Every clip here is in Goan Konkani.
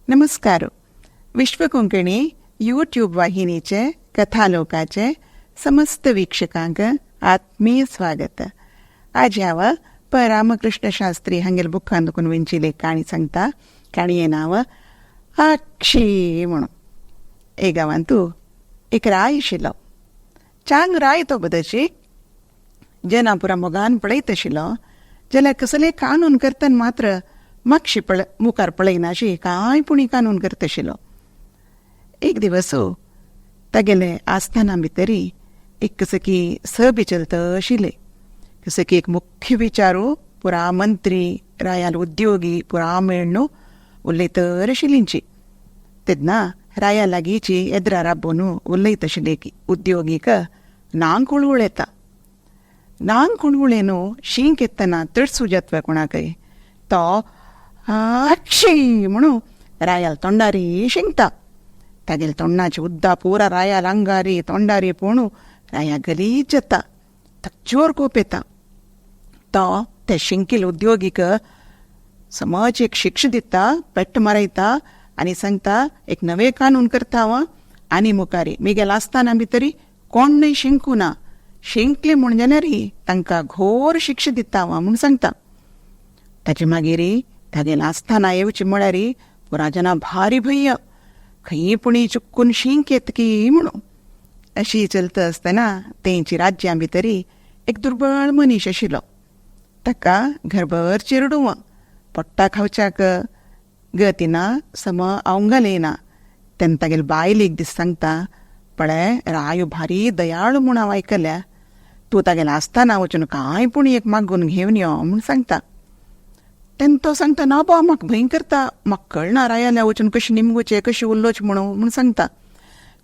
नमस्कार. विश्व कोंकणी यूट्यूब वाहिनीचे कथालोकाचे समस्त वीक्षकांक आत्मीय स्वागत. आज हांव प रामकृष्ण शास्त्री हांगेल बुकान दुकून विंचिले काणी सांगता. काणये नांव आक्षी म्हणून. एक गांवांतू एक राय आशिल्लो. चांग राय तो बदची जना पुरा मोगान पळयत आशिल्लो. जाल्यार कसले कानून करतना मात्र मागशी पळ मुखार पळयनाशी कांय पुणी कानून करत आशिल्लो. एक दिवस तागेले आस्थाना भितरी एक कसं की सभे चलत आशिल्ले. कसं की एक मुख्य विचारू पुरा मंत्री रायाल उद्योगी पुरा मेळ्णू उलयतर आशिल्लींची. तेन्ना राया लागींची एद्रा राबोवन उलयत आशिल्ले की उद्योगीक नांग कुळगुळ येता. नांग कुळगुळेनु शींक येतना तडसू जातवे कोणाकय तो आक्षी म्हणून रायाल तोंडारी शिंकता. तागेले तोंडाची उद्दा पुरा रायाल अंगारी तोंडारी पोणू राया गलीज जाता. ताका जोर कोप येता. तो ते शिंकील उद्योगीक समज एक शिक्षा दिता, पेट्ट मारयता आनी सांगता एक नवे कानून करता हांव आनी मुखारी मिगेल आसतना भितरी कोण न्हय शिंकू ना, शिंकले म्हूण जाल्यार तांकां घोर शिक्षा दिता हांव म्हूण सांगता. ताचे मागीर तागेल आसतना येवची म्हळ्यार पुरा जना भारी भंय, खंय पुणी चुकून शींक येत की म्हणून. अशी चलता आसतना तेंची राज्यां भितरी एक दुर्बळ मनीस आशिल्लो. ताका घरभर चिरडुवां, पोट्टा खावच्याक गती ना, सम अवंगल येना. तेन्ना तागेले बायल एक दीस सांगता, पळय रायो भारी दयाळू म्हूण हांव आयकल्या, तूं तागेले आसतना वचून कांय पूण एक मागून घेवन यो म्हूण सांगता. तेन्ना तो सांगता, ना बा म्हाका भंय करता, म्हाका कळना रायाल्या वचून कशें निमगुचें कशें उलोवचें म्हणून म्हूण सांगता.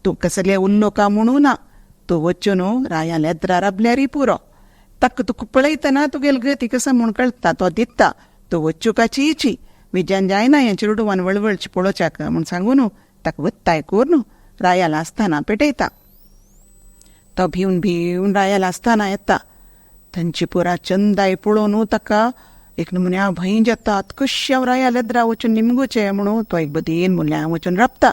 तूं कसलें उल्लो म्हणू ना, तूं वचून रायाल्या एद्रा राबल्यारय पुरो, ताका तुका पळयतना तुगेली गती कसो म्हूण कळटा, तो दिता, तूं वच्चुकाची विज्यान जायना हें चिरडुवान वळवळची पळोवच्याक म्हूण सांगून ताका वत्ताय करून रायाला आसतना पेटयता. तो भिवन भिवन रायाला आसतना येता. थंयची पुरा चंदाय पळोवन ताका एक नमुन्या भंय जाता. कशी हांव रायाल एद्रा वचून निमगुचें म्हणून तो एक बदीन मुल्यां वचून राबता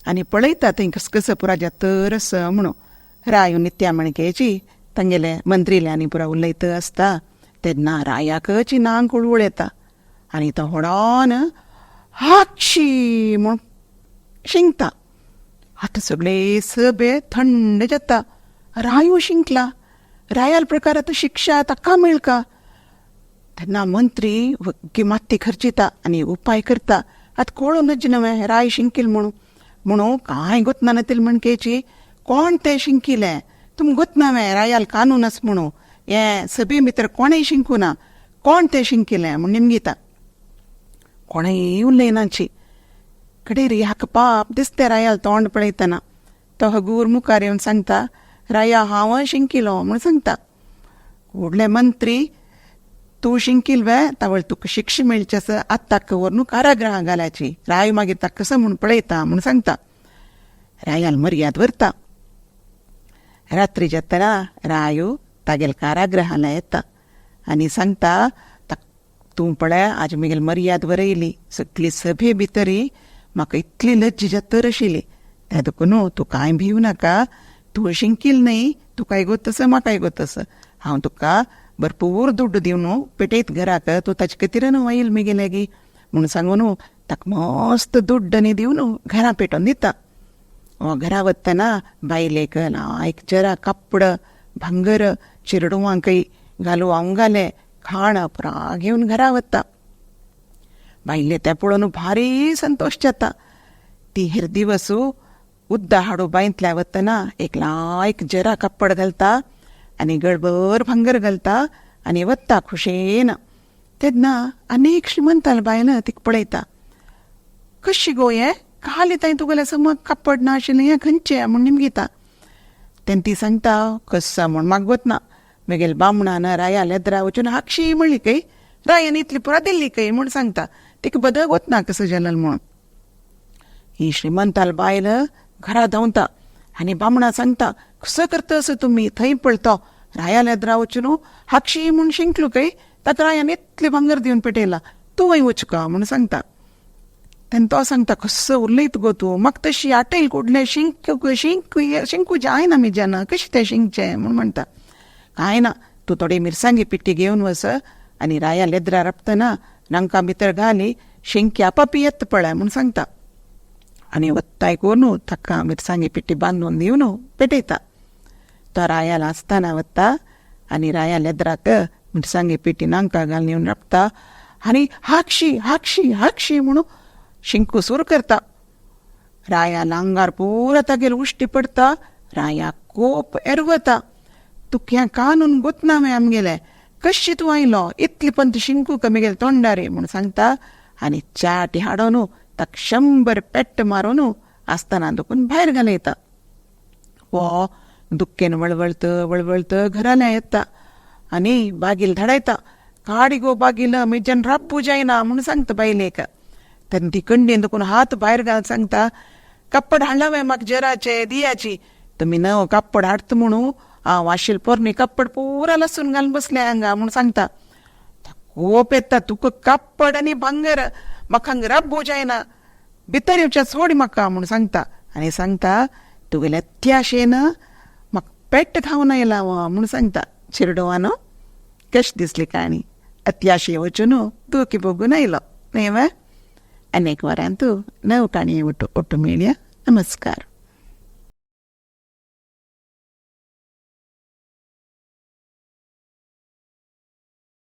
आनी पळयता थंय कसकस पुरा जातर आसा म्हणून. रायो नित्या म्हणकेची तांगेले मंत्रील्यांनी पुरा उलयत आसता. तेन्ना रायाकची नांग कुळवळ येता आनी तो होडोन हाक्षी म्हूण शिंकता. आतां सगळे सभे थंड जाता. रायो शिंकला, रायाल प्रकार आतां शिक्षा ताका मेळका. तेन्ना मंत्री वग्गी मात्ती खर्चिता आनी उपाय करता. आतां कळून नज नवें राय शिंकील म्हणून म्हणून कांय गोतना नातील म्हणकेची कोण ते शिंकिले तुम गोतनावें रायाल कानून आस म्हणून हे सभे भितर कोणेय शिंकू ना, कोण ते शिंकिले म्हूण निमगिता. कोणेय उलयनाची. कडेरी हाका पाप दिसते रायाल तोंड पळयतना. तो हगूर मुखार येवन सांगता, राया हांव शिंकिलो म्हूण सांगता. व्हडले मंत्री तूं शिंकील वे तावळ तुका शिक्षा मेळची आसा, आतां ताका व्हरून कारागृहां घालाची, राय मागीर ताका कसो म्हूण पळयता म्हूण सांगता. रायाल मर्याद व्हरता. रात्री जातना रायो तागेल कारागृहांत येता आनी सांगता, तूं पळय आज म्हगेली मर्याद वरयली, सगली सभे भितरी म्हाका इतली लज्जा जातर आशिल्ली, त्या देखून तूं कांय भिवू नाका, तूं शिंकील न्हय, तुकाय गोत आसा म्हाकाय गोत आसा, हांव तुका भरपूर दुड्ड दिवन पेटयत घराक, तूं ताचे खातीर न्हू आयल म्हगे लागीं म्हूण सांगून ताका मस्त दुड्ड आनी दिवन घरा पेटोवन दिता. घरा वतना बायलेक एक जरा कापड भांगर चिरडुवांकय घालू हांव घाले खाण पुरा घेवन घरा वता. बायले तें पळोवन भारी संतोश जाता. ती हेर दिवस उद्दा हाडू बांयतल्या वतना एक लायक जरा कापड घालता आनी गळभर भांगर घालता आनी वता खुशेन. तेन्ना आनी एक श्रीमंताल बायल तिका पळयता, कशी गो हें काल येता तुगेलें समज कापड ना आशिल्लें हें खंयचें म्हूण निमगिता. तेन्ना ती सांगता, कस्सा म्हूण मागवत ना, म्हगेले बामणान रायाल एद्रा वचून हाक्षी म्हणली खंय, रायान इतली पुरा दिल्ली खंय म्हूण सांगता. तिका बदक वतना कसो जालें म्हणून. ही श्रीमंताल बायल घरा धांवता आनी बामणा सांगता, कसो करता असो तुमी थंय पळतो रायाल एद्रा वचून हाक्षी म्हूण शिंकलो खंय, ताका रायान इतलें भांगर दिवन पेटयला, तूं वय वचका म्हूण सांगता. तेन्ना तो सांगता, कसो उलयत गो तूं, म्हाका तशी आटयल कुडलें शिंक शिंक शिंकू जायना म्हज्यान, कशें तें शिंकचें म्हूण म्हणटा. कांय ना, तूं थोडी मिरसांगी पिट्टी घेवन वच आनी राया लेदरा राबतना नांकां भितर घाली शिंकी आपापी येता पळय म्हूण सांगता. आनी वत्ताय करून ताका मिरसांगी पिट्टी बांदून दिवन पेटयता. तो रायाल आसतना वता आनी राया लेदराक मिरसांगी पिट्टी नांकां घालून येवन राबता आनी हाक्षी हाक्षी हाक्षी म्हणून शिंकू सुरू करता. राया आंगार पुरा तागेर उश्टी पडटा. राया कोप एरवता, तुका हें कानून गोतना मागीर आमगेलें, कशी तूं आयलो इतली पंत शिंकू कमी गेले तोंडारे म्हूण सांगता. आनी चाटी हाडून ताका 100 पेट्ट मारून आसतना दुखून भायर घालयता. हो दुख्खेन वळवळत वळवळत घराल्या येता आनी बागील धाडायता. काडी गो बागील म्हज्यान राब्बू जायना म्हूण सांगता बायलेक. तेन्ना ती कंडीन दुखून हात भायर घाल सांगता, कापड हाडला वे म्हाका जराचे दियाची, तुमी नवो कापड हाडटा म्हणू हांव आशिल्ल पोरणी कापड पुरा लसूण घालून बसले हांगा म्हूण सांगता. कोप येता, तुका कापड आनी भांगर, म्हाका हांगा राब्बू जायना, भितर येवच्या सोड म्हाका म्हूण सांगता. आनी सांगता, तुगेल्या त्याशेन म्हाका पेट्ट खावन आयला म्हूण सांगता. चिरडोवानो कशी दिसली काणी? अत्याशे वचून दुखी भोगून आयलो न्हय वा? अनेक वरांतू नव काणी ओटू मेळया. नमस्कार.